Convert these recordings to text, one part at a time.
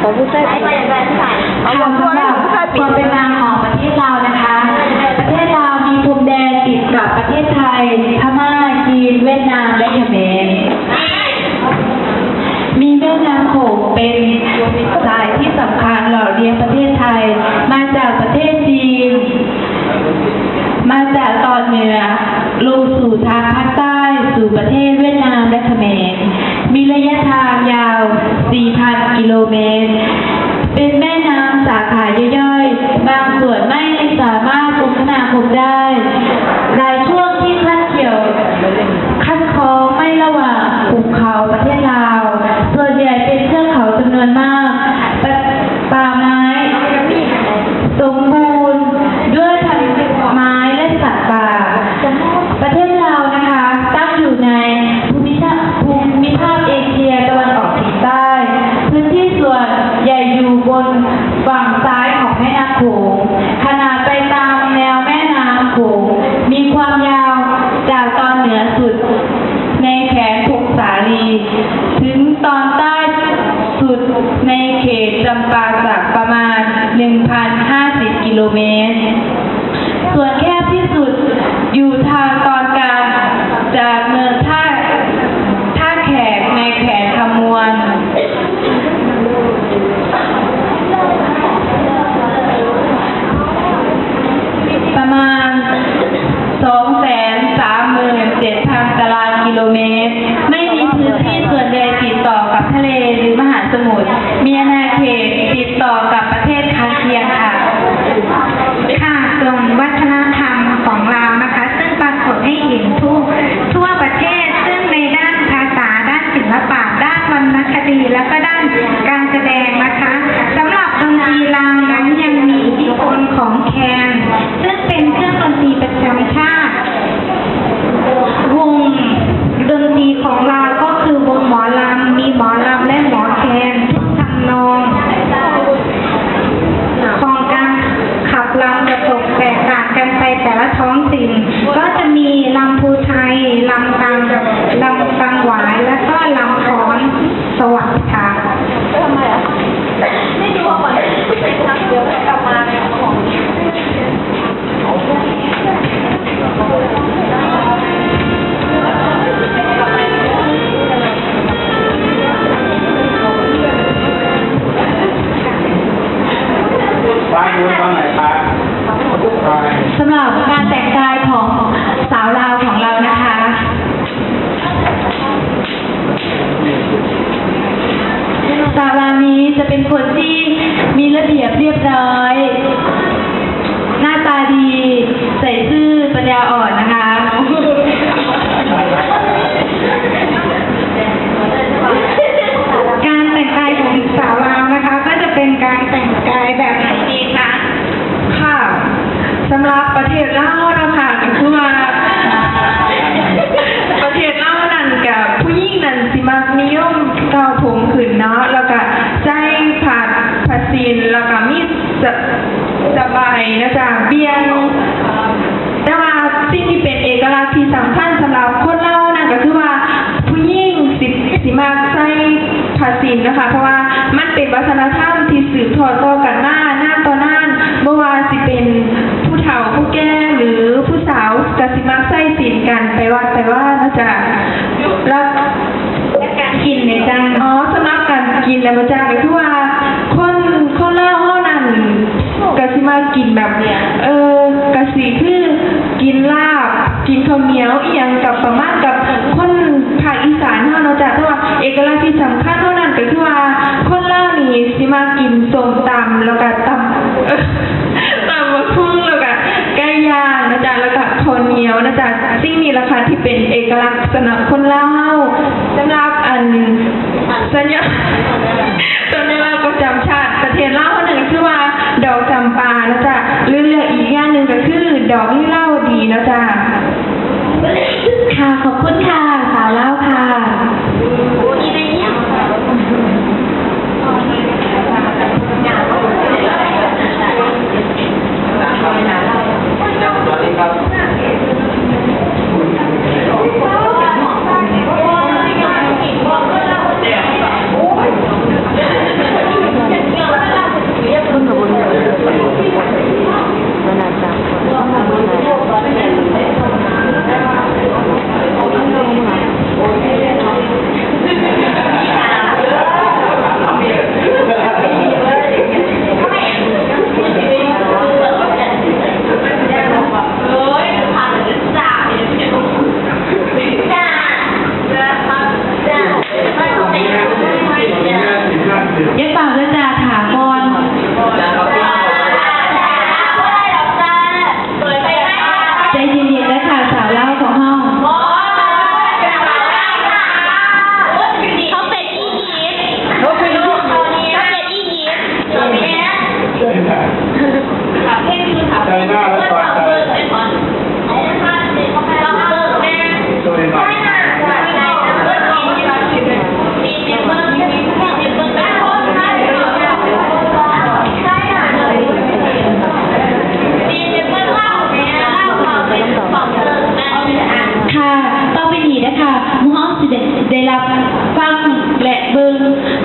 ຂອງຜູ້ໃຊ້ ເອົາ ສຳລັບຄວາມເປັນມາຂອງປະເທດລາວນະຄະ, ປະເທດລາວມີພົມແດນຕິດກັບປະເທດໄທ, ພະມ້າ, ຈີນ, ຫວຽດນາມ ແລະ ຂະເໝນ. ມີແມ່ນ້ຳໂຂງເປັນສາຍທີ່ສຳຄັນຫຼໍ່ລຽງປະເທດໄທ ມາຈາກປະເທດຈີນ, ມາຈາກຕອນເໜືອລົງສູ່ທາງພາກໃຕ້ ສູ່ປະເທດຫວຽດນາມ ແລະ ຂະເໝນ. ມີໄລຍະທາງຍາວສີ່ພັນກິໂລເມດ, ເປັນແມ່ນ້ຳສາຂາຍ່ອຍໆ, ບາງສ່ວນໄມ່ສາມາດຄົມມະນາຄົມໄດ້. ຫຼາຍຊ່ວງທີ່ຄັດຂຽວ ຄັດຄອງໄມ້ລະຫວ່າງພູເຂົາປະເທດລາວ, ສ່ວນໃຫຍ່ເປັນເທື່ອກເຂົາຈຳນວນມາກ, ປ່າ ປ່າໄມ້ສົມບູນດ້ວຍພັນໄມ້ ແລະ ສັດປ່າ. ປະເທດລາວນະຄະ ຕັ້ງຢູ່ໃນພູມິພາ ພູມິພາກເອເຊຍຕາເວັນອອກສຽງໃຕ້, ພື້ນທີ່ສ່ວນໃຫຍ່ຢູ່ບົນຝັ່ງຊ້າຍຂອງແມ່ນ້ຳໂຂງ. ຂະໜາດໄປຕາມແນວແມ່ນ້ຳໂຂງ ມີຄວາມຍາວຈາກຕອນເໜືອສຸດໃນແຂວງຜົ້ງສາລີ ເຖິງຕອນໃຕ້ສຸດໃນເຂດຈຳປາສັກ ປະມານໜຶ່ງພັນຫ້າສິບກິໂລເມດ. ສ່ວນແຄບທີ່ສຸດຢູ່ທາງຕອນກາງຈາກເມືອງທ່າ ທ່າແຂກ ໃນແຂວງຄຳມ່ວນ. ປະມານສອງແສນສາມໝື່ນເຈັດພັນຕາລາງກິໂລເມດ, ໄມ່ມີພື້ນທີ່ສ່ວນໃຫຍ່ຕິດຕໍ່ກັບທະເລ ຫຼື ມະຫາສະໝຸດ, ມີອານາເຂດຕິດຕໍ່ກັບປະເທດຂ້າງຄຽງ. ຄ່າ ສ່ວນວັດທະນະທຳຂອງລາວນະຄະ ເຊິ່ງປາກົດໃຫ້ເຫັນທົ່ວ ທົ່ວປະເທດ, ເຊິ່ງໃນດ້ານພາສາ, ດ້ານສິລະປະ, ດ້ານວັນນະຄະດີ ແລະ ກໍດ້ານການສະແດງນະຄະ. ສຳລັບດົນຕີລາວນັ້ນຍັງມີອິດທິພົນຂອງແຄນ ເຊິ່ງເປັນເຄື່ອງດົນຕີປະຈຳຊາດ. ວົງດົນຕີຂອງລາວກໍຄືວົງໝໍລຳ, ມີໝໍລຳ ແລະ ໝໍແຄນ. ທຸກທຳນອງຂອງການຂັບລຳຈະຕົກແຕກຕ່າງກັນໄປແຕ່ລະທ້ອງຖິ່ນ, ກໍຈະມີລຳພູໄທ, ລຳຕັງ, ລຳຕັງຫວາຍ ແລະ ກໍລຳຄອນສະຫວັດຂາ. ສຳລັບການແຕ່ງກາຍຂອງສາວລາວຂອງເຮົານະຄະ, ສາວລາວນີ້ຈະເປັນຄົນທີ່ມີລະບຽບລຽບຮ້ອຍ, ໜ້າຕາດີ, ໃສ່ຊື່, ປັນຍາອ່ອນນະຄະ. ການແຕ່ງກາຍຂອງສາວລາວນະຄະ ກໍຈະເປັນການແຕ່ງກາຍແບບໃດດີຄະ? ຄ່ະ ສຳລັບປະເທດລາວເນາະຄ່ະ ກໍຄືວ່າ ປະເທດລາວນັ້ນກະ ຜູ້ຍິງນັ້ນຊິມັກນິຍົມເກົ້າຜົມຂຶ້ນເນາະ ແລ້ວກະໃສ່ຜ້າ ຜ້າສິ້ນ ແລ້ວກະມີສະ ສະບາຍເນາະຈ້ະ ບ່ຽງ. ແຕ່ວ່າສິ່ງທີ່ເປັນເອກະລັກທີ່ສຳຄັນສຳລັບຄົນລາວນັ້ນ ກໍຄືວ່າຜູ້ຍິງຊິ ຊິມັກໃສ່ຜ້າສິ້ນເນາະຄ່ະ ເພາະວ່າມັນເປັນວັດທະນະທຳທີ່ສືບທອດຕໍ່ກັນມານານຕໍ່ນານ ບໍ່ວ່າຊິເປັນຜູ້ເຖົ້າຜູ້ແກ່ ຫຼື ຜູ້ສາວ ກໍຊິມັກໃສ່ສິ້ນກັນໄປວັດໄປວາເນາະຈ້ະ. ແລ້ວ ການກິນເດຈ້າ? ອໍ ສຳລັບການກິນນະບໍ່ຈ້າ ກໍຄືວ່າຄົນ ຄົນລາວເຮົານັ້ນກໍຊິມັກກິນແບບ ເອີ ກໍຊິຄືກິນລາບ ກິນເຂົ້າໜຽວອີ່ຫຍັງ ກໍປະມານກັບຄົນພາກອີສານເຮົາເນາະຈ້າ. ແຕ່ວ່າເອກະລັກທີ່ສຳຄັນເທົ່ານັ້ນກໍຄືວ່າ ຄົນລາວນີ້ຊິມັກກິນສົ້ມຕຳ ແລ້ວກໍຕຳ ເອີ ຕຳບັກຫຸ່ງ ແລ້ວກະໄກ່ຍ່າງນະຈ໊ະ ແລ້ວກະເຂົ້າໜຽວນະຈ໊ະ. ສິ່ງນີ້ລະຄະທີ່ເປັນເອກະລັກສຳລັບຄົນລາວເຮົາ. ສຳລັບອັນ ສັນຍະ ສັນຍະລັກປະຈຳຊາດປະເທດລາວເຮົານັ້ນກະຄືວ່າ ດອກຈຳປານະຈ໊ະ ຫຼື ເລືອກອີກຢ່າງໜຶ່ງກະຄື ດອກລີລາວະດີນະຈ໊ະ. ຄ່ະ ຂອບຄຸນຄ່ະ ສາວລາວຄ່ະ.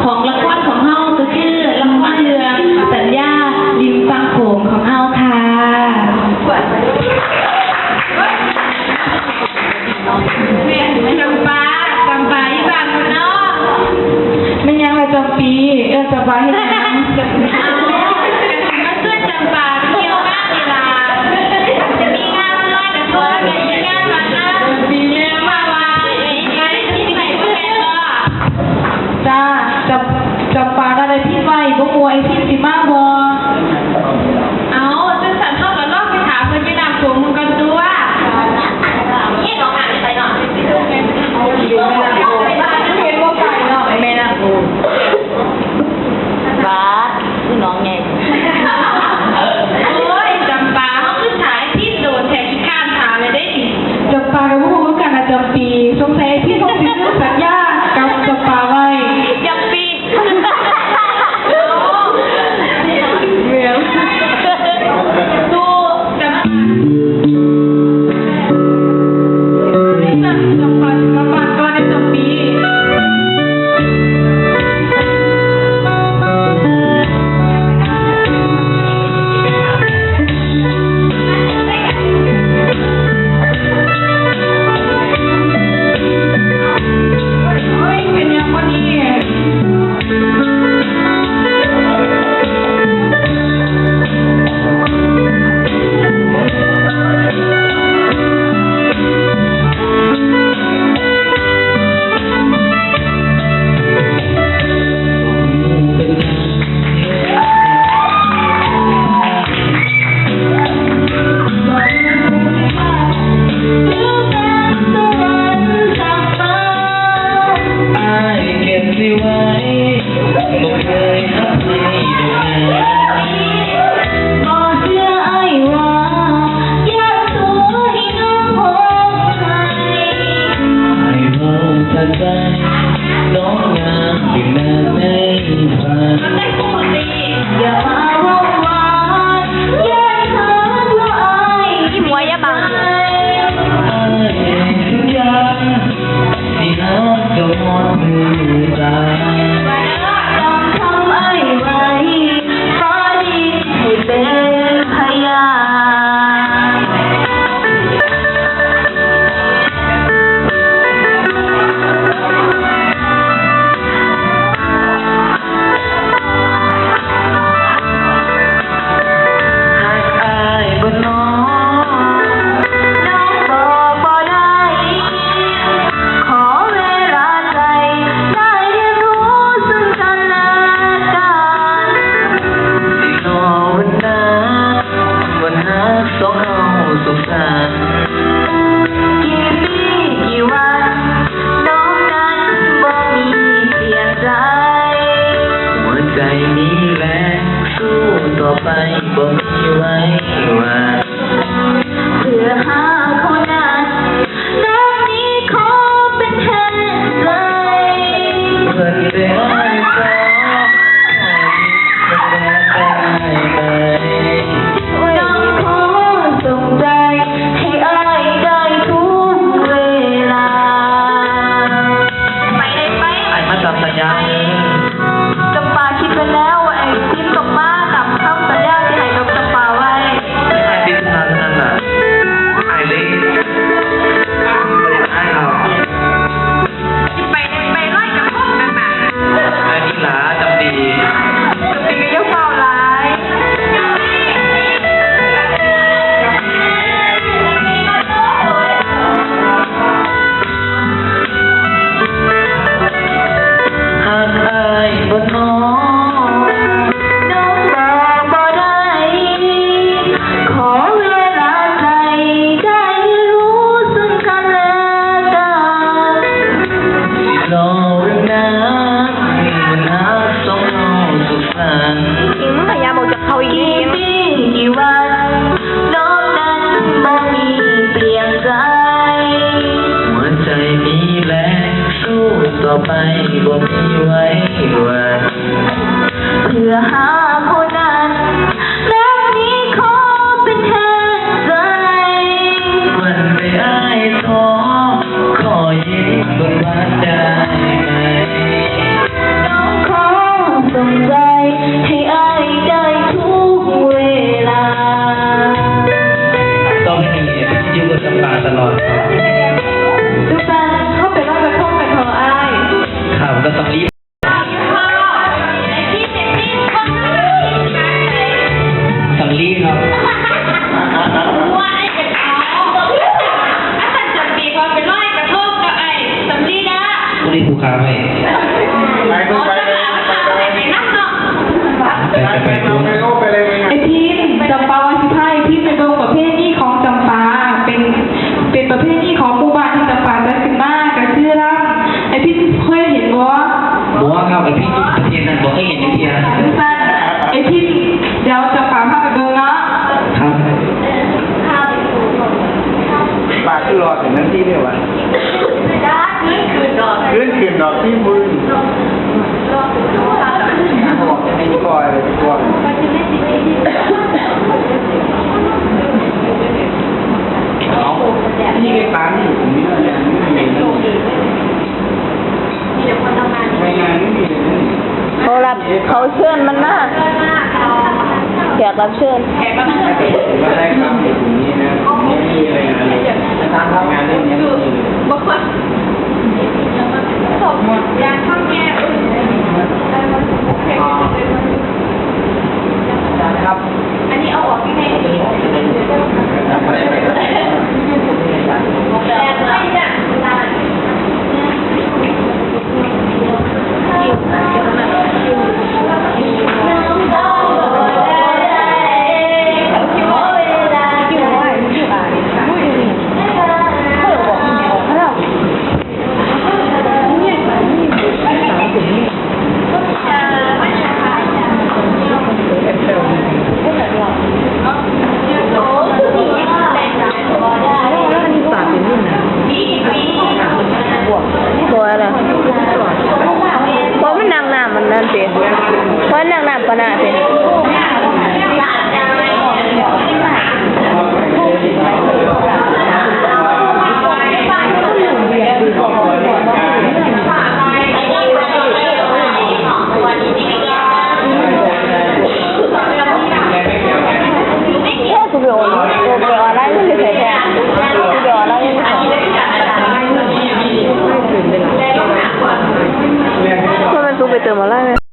ຂອງລະຄອນຂອງເຮົາກໍຄືລະຄອນເລື່ອງສັນຍາລິມຝັ່ງໂຂງຂອງເຮົາຄ່ະ. ຈຳປາ ຈຳປາຢູ່ບ້ານເນາະ. ແມ່ນຫຍັງລະຈຳປີ? ເອີ້ນຈຳປາເຮັດຫຍັງ? ເອີ້ນຈຳປາໄປທ່ຽວງານນີ້ລະ ຈະມີງານລອຍກະທົງ ແລ້ວກະມີງານວັດນະ ປີແມ່ມາວ່າ ງານທີ່ໄປເບິ່ງແມ່ນບໍ່? ຈ້າ ຈຳ ຈຳປານັດອ້າຍພິນໄວ້ ບໍ່ຮູ້ອ້າຍພິນຊິມາບໍ່? ເອົາ ຈັ່ງຊັ້ນເຮົາກໍລອງໄປຖາມເພິ່ນຢູ່ນ້ຳໂຂງເບິ່ງກ່ອນຕົວະ. ເຮັດບໍ່ໄກເນາະ ເຮັດບໍ່ໄກເນາະ ແມ່ນະ. ບາດ ຄືໜອງໃຫຍ່. ໂອ້ຍ ຈຳປາ ເຮົາຄືຖ້າອ້າຍພິນໂດນແທ້ ຂີ້ຄ້ານຖ້າແລ້ວເດ້ນີ້. ຈຳປາກໍບໍ່ຮູ້ຄືກັນນະຈຳປີ ສົງໄສອ້າຍພິນຄົງຊິລືມສັນຍາກັບຈຳປາໄວ້. ຈຳປີ ແມ່ນ ສູ້ ຈຳ ຈຳປາ ຈຳປາກ່ອນເດີຈຳປີ. ໂອ້ຍ ເປັນຫຍັງວະນີ້? ອ້າຍເກັບຊິໄວ້ ບໍ່ເຄີຍຮັບໃຫ້ດອກນາງ. ບໍ່ເຊື່ອອ້າຍວ່າ ຢ່າໂທໃຫ້ນ້ອງຮ້ອງໄຫ້. ອ້າຍເວົ້າຈາກໃຈ ນ້ອງນາງຢູ່ນານໃນຝັນ. ຢ່າມາເວົ້າຫວານ ຢ່າເທີຕົວອ້າຍ. ອີ່ໝວຍຢ່າບັງ. ອ້າຍສັນຍາ ຊິຮັກເຈົ້າຮອດມື້ຕາຍ. ຈຳຄຳອ້າຍໄວ້ ຟ້າດິນໃຫ້ເປັນພະຍານ. ຮັກອ້າຍບໍ່ນ້ອ ນ້ອງບອກບໍ່ໄດ້ ຂໍເວລາໃຈ ໄດ້ຮຽນຮູ້ຊຶ່ງກັນແລະກັນ. ຊິລໍວັນນັ້ນ ວັນຮັກສອງເຮົາສຸກສັນ. ກີ່ປີກີ່ວັນ ນ້ອງນັ້ນບໍ່ມີປ່ຽນໃຈ. ຫົວໃຈມີແຮງ ສູ້ຕໍ່ໄປບໍ່ມີໄວ້ຫວັ່ນ. ເພື່ອຫາຜູ້ນັ້ນ ນ້ອງນີ້ຂໍເປັນແທນໃຈ. ເພິ່ນໄດ້ອ້າຍສອງ ເພິ່ນວ່າໄດ້ໄປ. ນ້ອງຂໍສົ່ງໃຈໃຫ້ອ້າຍໄດ້ທຸກເວລາ. ໄປໄດ້ໄປ ອ້າຍມາຕາມສັນຍາເດີ. ຈຳປາຄິດໄວ້ແລ້ວວ່າໄອ້ພິນຕ້ອງມາຕາມຄຳສັນຍາທີ່ໃຫ້ກັບຈຳປາໄວ້. ອ້າຍຕິດຕາມນັ້ນນະ ອ້າຍເລີຍ ອ້າຍເອົາ ຊິໄປ ໄປລອຍກະທົງນັ້ນນະ. ໄປນີ້ລະຈຳປີ. ຈຳປີກໍຢ່າເວົ້າຫຼາຍ. ຮັກອ້າຍບໍ່ນ້ອ ນ້ອງບອກບໍ່ໄດ້ ຂໍເວລາໃຈໄດ້ຮູ້ຊຶ່ງກັນແລະກັນ. ລໍເວລາມັນຮັກສອງເຮົາສຸກສັນ. ອີງ ພະຍາຍາມອອກຈາກເຂົາອີກ. ປີ ປີ ປີວັນ ນ້ອງນັ້ນບໍ່ມີປ່ຽນໃຈ. ຫົວໃຈມີແຮງ ສູ້ຕໍ່ໄປບໍ່ມີໄວ້ຫວັ່ນ. ເພື່ອຫາຜູ້ນັ້ນ ນ້ອງນີ້ຂໍເປັນແທນໃຈ. ວັນໃດອ້າຍທໍ້ ຂໍຢືມເບິ່ງບາດໄດ້ໄໝ? ນ້ອງຂໍ ຜູ້ຂ້າໄວ້ ໄປເບິ່ງ ໄປເລີຍ ໄປເລີຍ ໄປ ໄປ ໄປ ໄປ ໄປເບິ່ງ ໄປເລີຍ ໄປເລີຍ ໄອ້ພິມ ຈຳປາວ່າຊິພາໄອ້ພິມໄປເບິ່ງປະເພນີຂອງຈຳປາ ເປັນ ເປັນປະເພນີຂອງໝູ່ບ້ານທີ່ຈຳປາຈັດຂຶ້ນມາ ກໍຄືລຳ. ໄອ້ພິມເຄີຍເຫັນບໍ່? ບໍ່ຄັບ ໄອ້ພິມປະເທດນັ້ນບໍ່ເຄີຍເຫັນຈັກເທື່ອ. ຈັ່ງຊັ້ນ ໄອ້ພິມ ດຽວຈຳປາພາໄປເບິ່ງເນາະ. ຄັບ. ປາກຄືຫຼອດເປັນຈັ່ງຊີ້ເດ້ວະ. ຄືນຄືນດອກ ຄືນຄືນດອກທີ່ມື້ນີ້ ປອຍໄປກ່ອນ. ເອົາ ນີ້ໄອ້ປານຢູ່ ເຂົາຮັບ ເຂົາເຊີນມັນມາ ແຂກຮັບເຊີນ. ບໍ່ວ່າລະ ບໍ່ ມັນນັ່ງນ້ຳມັນນັ້ນຕິ ວ່ານັ່ງນ້ຳປະນະຕິ. ເອີ ກູໄປໂອນ ກູໄປອອນລາຍເງິນຢູ່ໃສແທ້? ກູໄປອອນລາຍເງິນຢູ່ໃສ? ວ່າແມ່ນກູໄປເຕີມອອນລາຍແມ່ນ.